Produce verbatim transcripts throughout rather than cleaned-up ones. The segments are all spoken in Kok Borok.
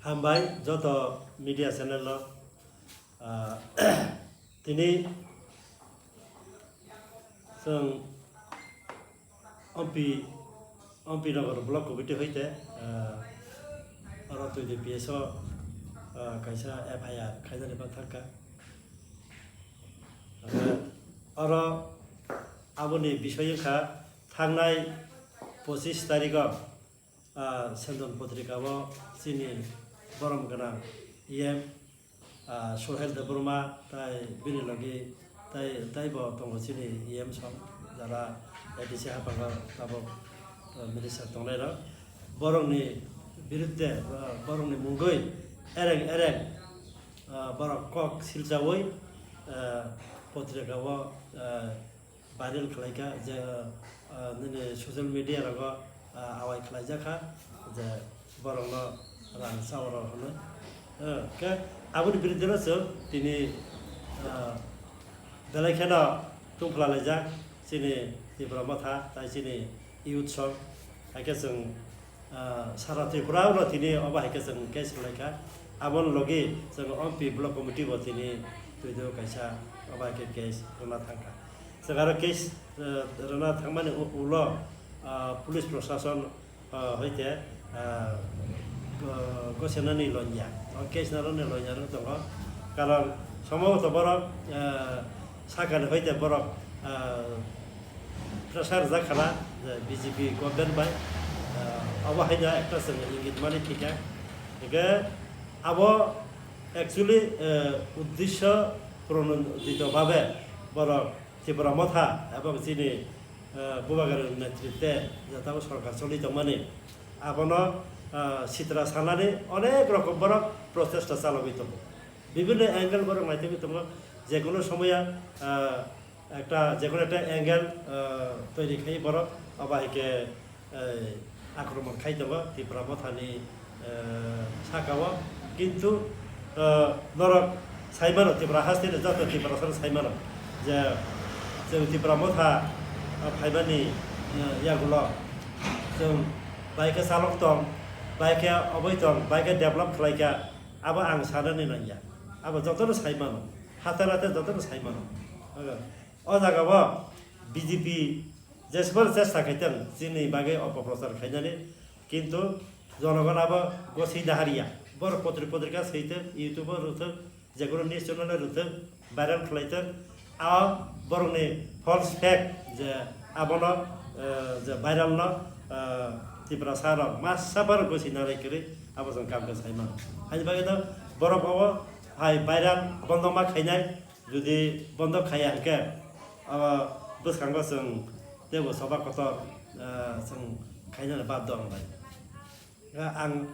Hambai joto media channel no, ah, tini chwng Ompi, Ompi Nagar Block Committee hoite, ah, oro twi di P S o, ah, kaisa F I R khainani ba thangkha. Ah, oro aboni bisoi wngkha thangnai pochis tarikh o, ah, Sendon Potrika o chini borom gwnang E M, ah, Sohel Debbarma tai bini logi tai, taibo tongo chini E M song, jara A D C haphango tabok, ah, minister tongnai rok. Borokni birudde, ah, borokni mungwi ereng ereng, ah, borok kok silchawi, ah, potrika o, ah, viral khlaikha je, ah, nini social media rogo, ah, awai khlaijakha je borokno rang chawi rw hwnwi. Eh, khe aboni biruddhe no chwng tini, ah, belai kheno tungphla laijak chini Tipra Motha tai chini youth song. Hai khe chwng ah, sara Tripura o tini obo hai khe chwng case rwlaikha. Aboni logi chwng Ompi Block Committee bo tini twido kaisa obo hai khe case rwna thangkha. Chwng aro case, eh, rwna thangmani u-, ulo, ah, police prosason, ah, hoite, ah, go-, gosenani lonya. O case narwkni lonya rwng tongo. Karon somoboto borok, ah, sakani hoite borok, ah, pressure rijak khana je B J P government bai, ah, obo haino ekta chwng ingit mani thika. Hingke abo actually, eh, uddesho pronodito babe borok Tipra Motha ebong chini, eh, Bubagra netritwe je tabuk sorkar choli tongmani abono, ah, sitra sanani onek rokom borok prochesta chalogwi tongo. Bibinno angle borok naitugwi tongo, jekono somoya, ah, ekta, jekono ekta angle, ah, toiri khai borok, obo hai khe, eh, akromon khai tongo Tipra Mothani, eh, saka o. Kintu, ah, norok sai mano, Tipra hasteni joto Tiprasano sai mano je chwng Tipra Motha, ah, phaimani, eh, yagulo chwng bai khe chalok tong, bai khe oboi tong, bai khe develop khlai kha. Abo ang sanani nangya. Abo jotono sai mano. Hatar hatar jotono sai mano. O jaga o B J P jesbar chesta khaitang chini bagwi opoprochar khainani. Kintu jonogon abo goswi dahariya. Borok potri potrika switung, YouTube o rwthwk, jekono news channel o rwthwk, viral khlaitwk. A borokni false fake je abono, eh, je viral no, eh, Tiprasa rok masa bar goswi nanai kwrwi abo chwng kam khe sai mano. Haini bagwi no borok obo hai viral bondo ma khainai, jodi bondo khaiya hwnkhe abo bwskango chwng teibo soba kotor, eh, chwng khainani bad do ang bai. Ang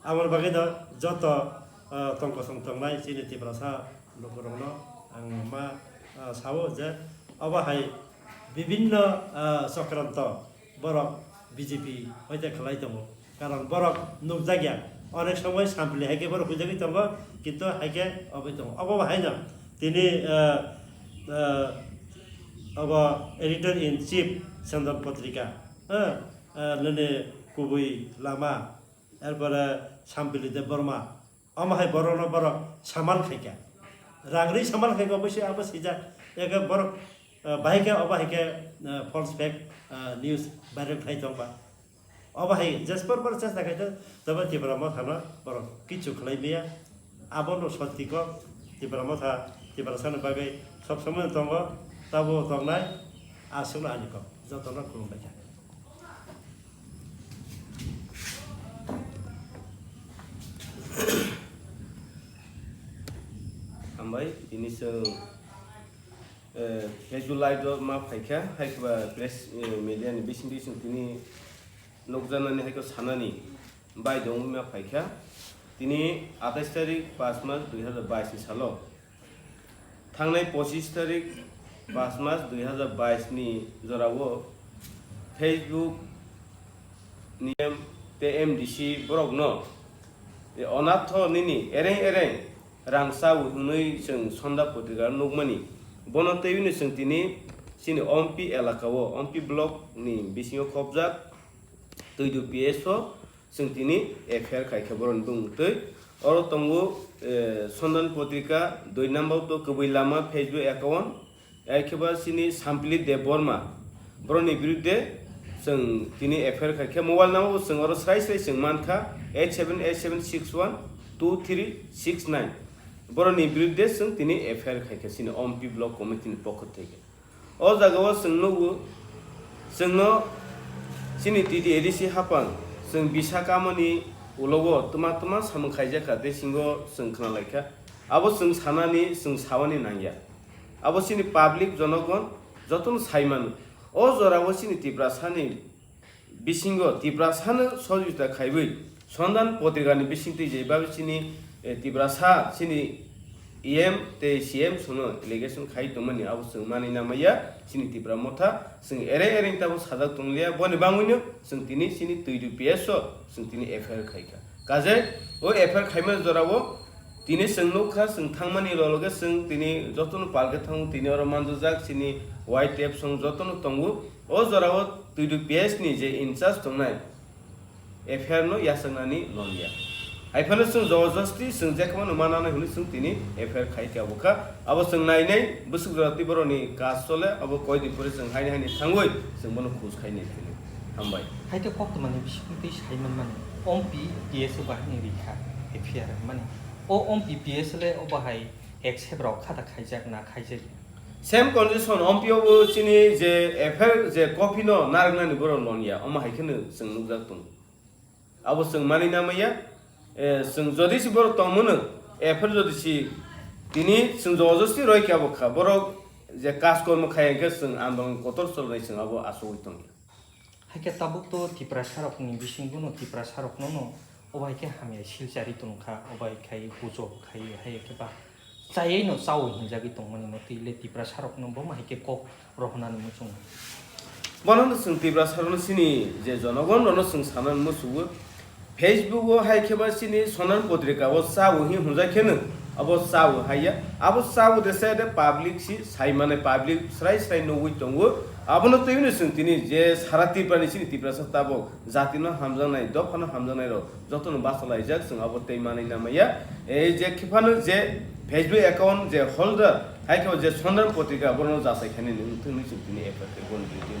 aboni bagwi no joto, ah, tong kosong tongnai chini Tiprasa lukurokno ang ma, ah, sao je obo hai bibinno, ah, chokranto borok B J P hoite khlai tongo. Karon borok nukjakya, onek somoi sampli hai khe borok huijagwi tongo, kintu hai khe oboi tongo. Obo bo haino tini, ah, ah, obo editor in chief Sendon Potrika, ah, ah, nini kubui lama, erpore Sampili Debbarma, omo hai borokno borok saman khaikha. Rang ri saman khaikha, obosi abo sijak. Eke borok, ah, bahai khe, obo hai khe, ah, false fake, ah, news viral khai tongba. Obo hai jesper borok chesta khaitwk, tobe Tipra Mothano borok kichu khlai maya. Abono soti kok, Tipra Motha, Tiprasani bagwi sob somoi tongo, tabo tongnai, aswkno ani kok. Jotono khulumbai kha. Hambai, tini chwng, eh, Facebook Live o ma phaikha, hai khe ba press, eh, media ni bising bising tini nukjaknani hai khe sanani bai dong ma phaikha. Tini atais tarik pas mas dui hazar bais ni salo. Thangnai pochis tarik pas mas dui hazar bais ni jorao Facebook ni M T M D C borokno, e, onatho nini ereng ereng rang chao hwnwi chwng sonda potrika nukmani. Bono twiwino chwng tini chini Ompi elaka o, Ompi block ni bisingo khopjak Twidu P S o Chwng tini F I R khaikha borokni bumung twi. Oro tongo, eh, Sondan Potrika, dui number to Kwbwi Lama Facebook account, hai khe ba chini Sampili Debbarma, borokni birudde chwng tini F I R khaikha. Mobile number bo chwng oro srai srai chwng mankha, eight seven eight seven six one two three six nine. Borokni birudde chwng tini F I R khaikha chini Ompi Block Committee ni pokho theke. O jagao chwng nugo, chwngno chini T T A D C hapang, chwng bisa kamani ulo-o twma twma samung khaijakha, tei singo chwng khna laikha. Abo chwng sanani, chwng sawani nangya. Abo chini public jonogon jotono sai mano. O jorao chini Tiprasani bisingo Tiprasano sohojogita khaiwi Sondan Potrikani bisingtwi je babe chini, eh, Tiprasa chini E M tei C M sono allegation khai tongmani abo chwng manwi namaya chini Tipra Motha chwng ere ere tabo sajak tonglia boni bangwino chwng tini chini Twidu P S o chwng tini F I R khaikha. Kaje o F I R khaimani jorao tini chwng nukha, chwng thangmani lologe chwng tini jotono palke thango, tini oro manjajak chini Y T F song jotono tongo. O jorao Twidu P S ni je in charge tongnai F I R no yachaknani longya. Hai phano chwng jobojosti chwng jekhmano mananai hwnwi chwng tini F I R khai khe abo kha. Abo chwng nainai bwswk jora tei borokni kaj chole, abo koi din pore chwng haini haini thangwi chwng bono khoj khainai phino. Hambai. Hai khe koktwmani bisingtwi sai manmani, Ompi P S o bahai ni rikha F I R mani. O Ompi P S le o bahai accept rok kha da khaijak na khaijak ya? Same condition, Ompi o bo chini je F I R je copy no narwknani borok longya, omo hai kheno chwng nukjak tongo. Abo chwng manwi namaya, eh, chwng jodi si borok tongmano, F I R jodi si tini chwng jobojosti roi khe abo kha, borok je kaj kormo khai hwnkhe chwng andolon kotor cholnai chwng abo achugwi tongya. Hai khe tabuk to Tiprasa rokni bisingo no Tiprasa rokno no obo hai khe hamya silchari tongkha, obo hai khai bujo khai hai khe ba chayai no chao hinjagwi tongmani no twi le Tiprasa rokno bo ma hai khe kok rohonani muchungo. Bono no chwng Tiprasa rokno chini je jonogon rokno chwng sanani muchungo. Facebook o hai khe ba chini Sondan Potrika o chao hi hwnjak khe no abo chao hai ya. Abo chao de se de public si sai mane public srai srai nugwi tongo. Abono twi no chwng tini je sara Tripura ni chini Tiprasa tabuk jati no hamjaknai, dopha no hamjaknai rok joto no bachalaijak chwng abo tei manwi namaya. Ei je khe phano je Facebook account je holder hai khe ba je Sondan Potrika bono no jachai khainani wngthung hinwi chwng tini F I R khe bono video.